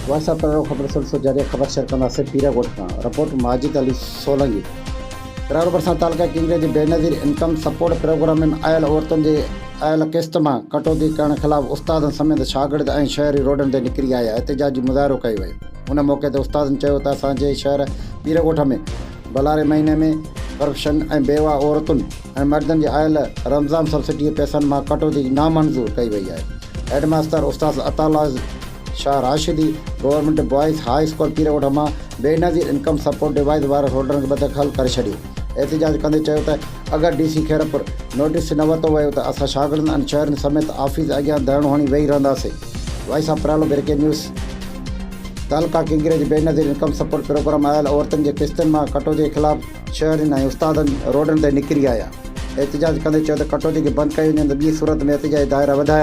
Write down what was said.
Voice of پرارو خبر سلسلو جاري خبر شيئر ڪنداسين پيرا ڳوٺ کان رپورٽ ماجد علي سولنگي پرارو ڀرسان تعلقه ڪنگري جي بينظير انڪم سپورٽ پروگرام ۾ آيل عورتن جي آيل قسط مان ڪٽوتي ڪرڻ خلاف استادن سميت شاگرد ۽ شهري روڊن تي نڪري آيا احتجاجي مظاهرو ڪيو ويو ان موقعي تي استادن چيو ته اسان جي شهر پيرڳوٺ ۾ ڀلاري مهيني ۾ ڪرپشن ۽ بيواهه عورتن ۽ مردن جي آيل رمضان سبسڊي جي پئسن مان ڪٽوتي نامنظور ڪئي وئي آهي. هيڊ ماستر استاد Atta Ullah Shah Rashidi government boys high school Pirgoth مان بينظير انڪم سپورٽ ڊوائيس واري هولڊرن کي بدخل ڪري ڇڏيو. احتجاج ڪندي چيو ته اگر ڊي سي خيرپور نوٽيس نه ورتو ويو ته اسان شاگردن ۽ شهرين سميت آفيس اڳيان ڌرڻو هڻي ويهي رهنداسين. وائس آف پرالو بريڪنگ نيوز. تعلقه ڪنگري جي بينظير انڪم سپورٽ پروگرام آيل عورتن جي قسطن مان ڪٽوتي خلاف شهرين ۽ استادن روڊن تي نڪري آيا احتجاج ڪندي چيو ته ڪٽوتي کي بند ڪيو وڃي نه ته ٻي صورت ۾ احتجاجي دائرا وڌايا.